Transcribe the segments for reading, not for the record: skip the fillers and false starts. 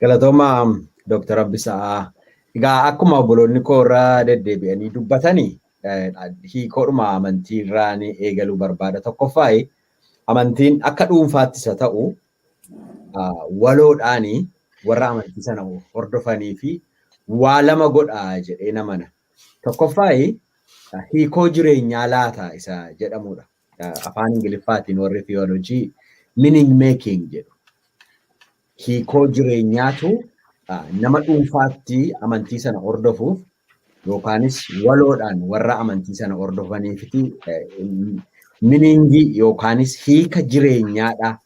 Galatooma, Dooktar Abbisaa. Egaa akkuma obboloonni koo irra deddeebi'anii dubbatanii, hiikoodhuma amantii irraan eegaluu barbaada. Tokkoffaa, amantiin akka dhuunfaattis haa ta'u waloodhaanii warra amantii sana hordofanii fi waa lama godha jedhee namana. Tokkoffaa, hiikoo jireenyaa laata isa jedhamudha. Afaan Ingiliffaatiin warri theology meaning making jedhu. Hiikoo jireenyaatu nama dhuunfaatti amantii sana hordofuuf yookaanis waloodhaan warra amantii sana hordofaniifiti meaning yookaanis hiika jireenyaadha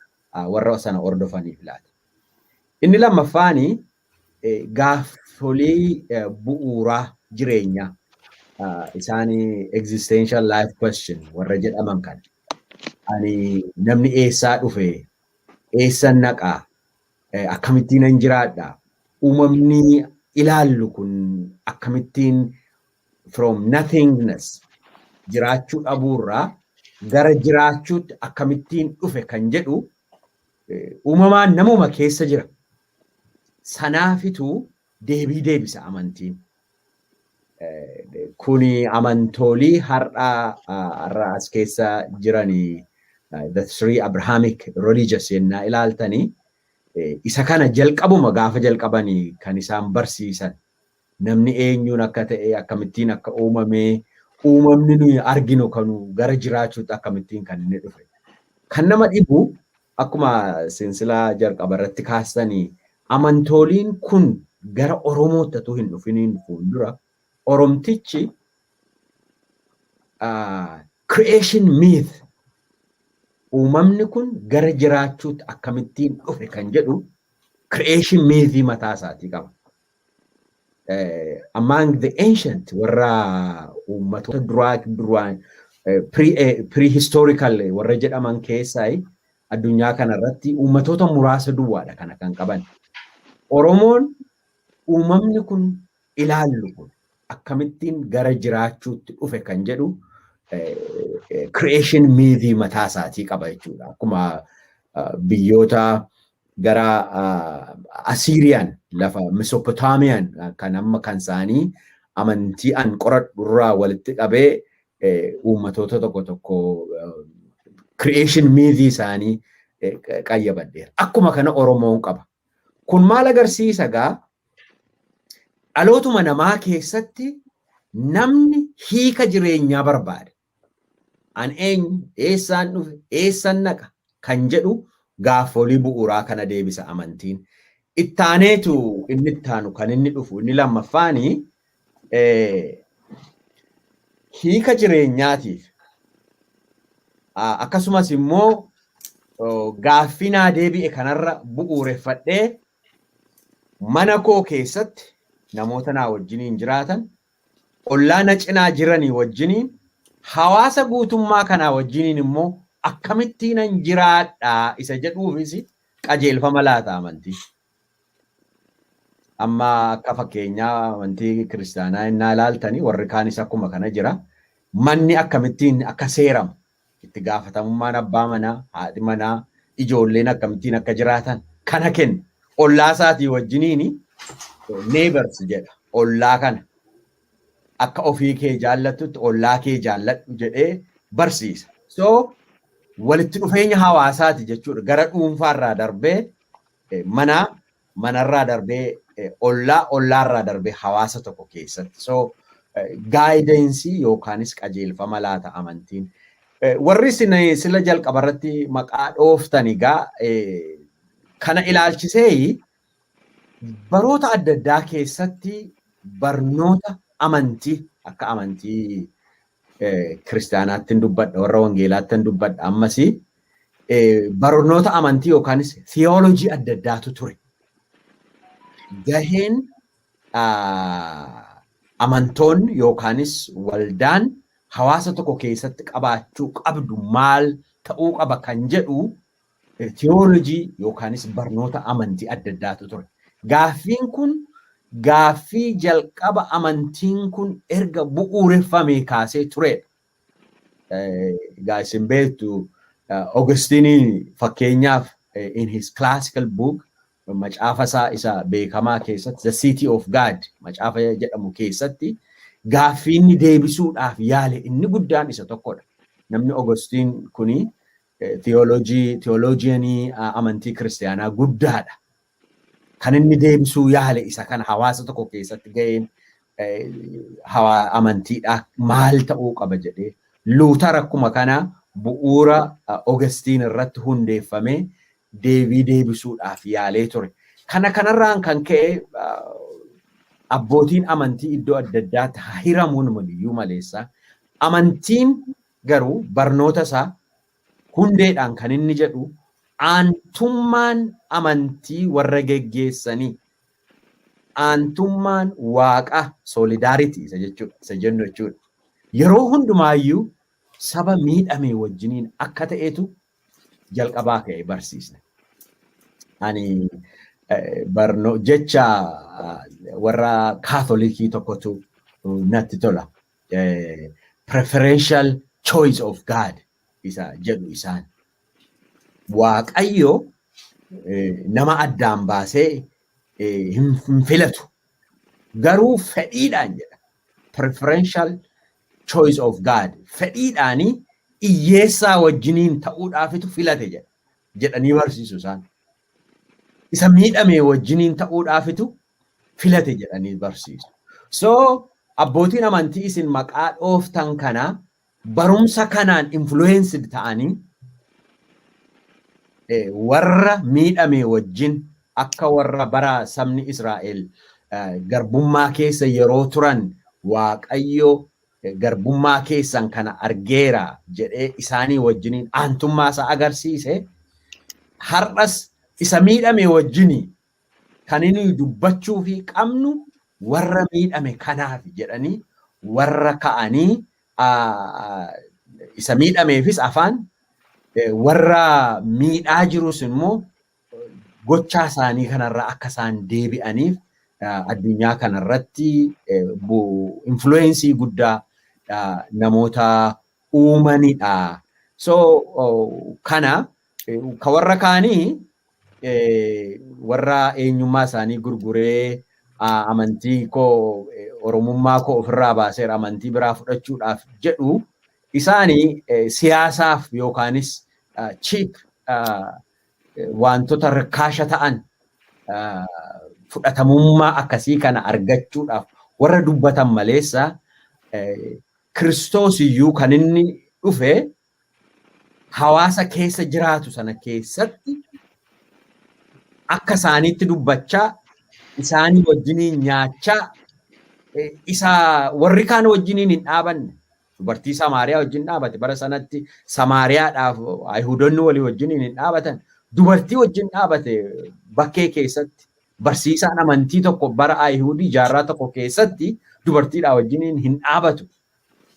warra sana hordofaniif laata. Inni lammaffaani gaaffolii bu'uuraa jireenyaa isaan existential life question warra jedhaman kana. Ani namni eessaa dhufe, eessan naqaa, akkamittiin nan jiraadha, uumamni ilaallu kun akkamittiin from nothingness, jiraachuu dhabuurraa gara jiraachuutti akkamittiin dhufe kan jedhu uumamaan namuma keessa jira. Sanaafituu deebii deebisa amantiin. Kuni amantoolii har'a as keessa jiranii, the three Abrahamic religious yennaa ilaaltanii, isa kana jalqabuma gaafa jalqabanii kan isaan barsiisan, namni eenyuun akka ta'e, akkamittiin akka uumame, uumamni nuyi arginu kanu gara jiraachuutti akkamittiin kan inni dhufe. Kan nama dhibu, akkuma silsilaa jalqaba irratti kaastanii, amantooliin kun gara Oromootti otoo hin dhufiniin fuuldura Oromtichi creation myth, uumamni kun gara jiraachuutti akkamittiin dhufe kan jedhu, creation myth mataa isaatii qaba. Among the ancient, warra uummatoota duraa duraan prehistorical warra jedhaman keessaa, addunyaa kanarratti uummatoota muraasa duwwaadha kana kan qaban. Oromoon uumamni kun ilaallu kun akkamittiin gara jiraachuutti dhufe kan jedhu creation myth mataa isaatii qaba jechuudha. Akkuma biyyoota gara Assyrian, lafa Mesopotamian kan amma kan isaanii amantii an qoradhu irraa walitti qabee uummatoota tokko tokko creation myth isaanii qayyabadheera. Akkuma kana Oromoon qaba. Kun maal agarsiisa gaa? Dhalootuma namaa keessatti namni hiika jireenyaa barbaade. An eenyu, eessaan dhufe, eessan naqa kan jedhu gaaffolii bu'uuraa kana deebisa amantiin. Ittaaneetu inni ittaanu kan inni dhufu inni lammaffaanii hiika jireenyaatiif akkasumas immoo gaaffii naa deebi'e kanarra bu'uureffadhee mana koo keessatti namoota naa wajjiniin jiraatan, ollaa na cinaa jiranii wajjiniin, hawaasa guutummaa kanaa wajjiniin immoo akkamittiinan jiraadhaa isa jedhuufis qajeelfama laata amantii. Amma akka fakkeenyaa amantii kiristaanaa innaa ilaaltanii, warri kaanis akkuma kana jira. Manni akkamittiin akka seeramu, itti gaafatamummaan abbaa manaa, haadhi manaa, ijoolleen akkamittiin akka jiraatan kana kenna. Ollaa isaatii wajjiniin neighbors jedha. Ollaa kana akka ofii kee jaallattutti ollaa kee jaalladhu jedhee barsiisa. So walitti dhufeenya hawaasaati jechuudha. Gara dhuunfaarraa darbee manaa, manarraa darbee ollaa, ollaarraa darbee hawaasa tokko keessatti. So guidance yookaanis qajeelfama laata amantiin. Warri isin sila jalqabarratti maqaa dhooftan egaa kana ilaalchisee baroota adda addaa keessatti barnoota amantii akka amantii kiristaanaatti hin dubbadha, warra wangeelaatti hin dubbadha, ammasii barnoota amantii yookaanis theology adda addaatu ture. Gaheen amantoonni yookaanis waldaan hawaasa tokko keessatti qabaachuu qabdu maal ta'uu qaba kan jedhu theology yookaanis barnoota amantii adda addaatu ture. Gaaffiin kun gaaffii jalqaba amantiin kun erga bu'uureffamee kaasee turedha. Egaa isin beektu, Augustine fakkeenyaaf in his classical book macaafa isaa isa beekamaa keessatti, The City of God macaafa jedhamu keessatti, gaaffii inni deebisuudhaaf yaale inni guddaan isa tokkodha. Namni Augustine kuni theology, theologianii amantii kiristaanaa guddaadha. Kan inni deebisuu yaale isa kana, hawaasa tokko keessatti ga'een amantiidhaa maal ta'uu qaba jedhee. Luutar akkuma kana bu'uura Augustine irratti hundeeffamee deebii deebisuudhaaf yaalee ture. Kana kanarraan kan ka'e abbootiin amantii iddoo adda addaatti hiramuun iyyuu maleessa. Amantiin garuu barnoota isaa hundeedhaan kan inni jedhu, aantummaan amantii warra geggeessanii aantummaan waaqa, solidarity isa jechuudha, isa jennu jechuudha. Yeroo hundumaayyuu saba miidhame wajjiniin akka ta'etu jalqabaa ka'e barsiisne. Ani barno jecha warra Kaatolikii tokkotu natti tola. Preferential choice of God isa jedhu isaan. Waaqayyo nama addaan baasee hin filatu. Garuu fedhiidhaan jedha. Preferential choice of God. Fedhiidhaanii hiyyeessaa wajjiniin ta'uudhaafitu filate jedha. Jedhanii barsiisu isaan. Isa miidhame wajjiniin ta'uudhaafitu filate jedhanii barsiisu. So abbootiin amantii isin maqaa dhooftan kana barumsa kanaan influenced ta'anii warra miidhame wajjin, akka warra bara sabni Israa'el garbummaa keessa yeroo turan, Waaqayyo garbummaa keessan kana argeera jedhee isaanii wajjiniin aantummaa isaa agarsiise, har'as isa miidhame wajjini kan inni dubbachuu fi qabnu warra miidhame kanaaf jedhanii warra ka'anii, isa miidhameefis afaan, warra miidhaa jirus immoo gochaa isaanii kanarraa akka isaan deebi'aniif addunyaa kanarratti influence guddaa namoota uumanidha. So kana ka warra kaanii, warra eenyummaa isaanii gurguree, amantii koo, Oromummaa koo ofirraa baaseera, amantii biraa fudhachuudhaaf jedhu, isaanii siyaasaaf yookaanis cheap wantoota rikkaasha ta'an, fudhatamummaa akkasii kana argachuudhaaf warra dubbatan maleessa, Kiristoos iyyuu kan inni dhufe hawaasa keessa jiraatu sana keessatti akka isaaniitti dubbachaa, isaanii wajjiniin nyaachaa, isa warri kaan wajjiniin hin dhaabanne. Dubartii Samaariyaa wajjin dhaabate. Bara sanatti Samaariyaadhaaf Ayihudonni walii wajjiniin hin dhaabatan. Dubartii wajjin dhaabate bakkee keessatti. Barsiisaan amantii tokko bara Ayihudii jaarraa tokko keessatti dubartiidhaa wajjiniin hin dhaabatu.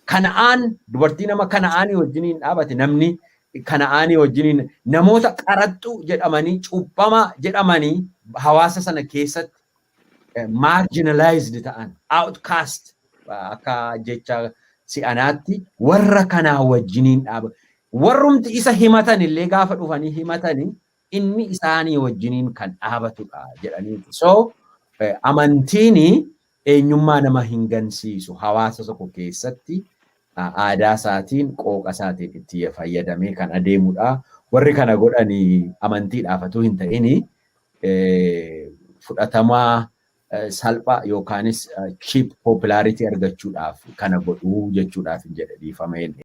Kana'aan, dubartii nama Kana'aanii wajjiniin dhaabate. Namni Kana'aanii wajjiniin, namoota qaraxxuu jedhamanii, cuuphamaa jedhamanii, hawaasa sana keessatti marginalized ta'an, outcast akka jecha si'anaatti, warra kanaa wajjiniin dhaaba. Warrumti isa himatan illee gaafa dhufanii himatanii, inni isaanii wajjiniin kan dhaabatudha jedhanii. So amantiin eenyummaa nama hin gansiisu. Hawaasa tokko keessatti aadaa isaatiin, qooqa isaatiin itti fayyadamee kan adeemudha. Warri kana godhanii amantiidhaaf otoo hin ta'ini fudhatamaa salphaa yookaanis cheap popularity argachuudhaaf kana godhuu jechuudhaaf hin jedhe, dhiifameen.